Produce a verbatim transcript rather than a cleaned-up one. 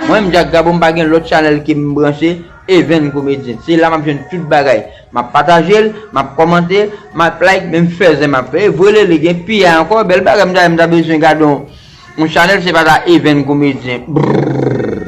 Mwen menm Jack Gabo, m pa gen lòt chanèl ke m branche, Even Comedian. Se la m ap jwenn tout bagay. M ap pataje l, m ap kòmante, m ap like, menm fè zen m ap fè. E vre li gen piyay ankò, bèl bagay m ta, m ta bezwen gade yon, yon chanèl, se pa ta Even Comedian. Brrr.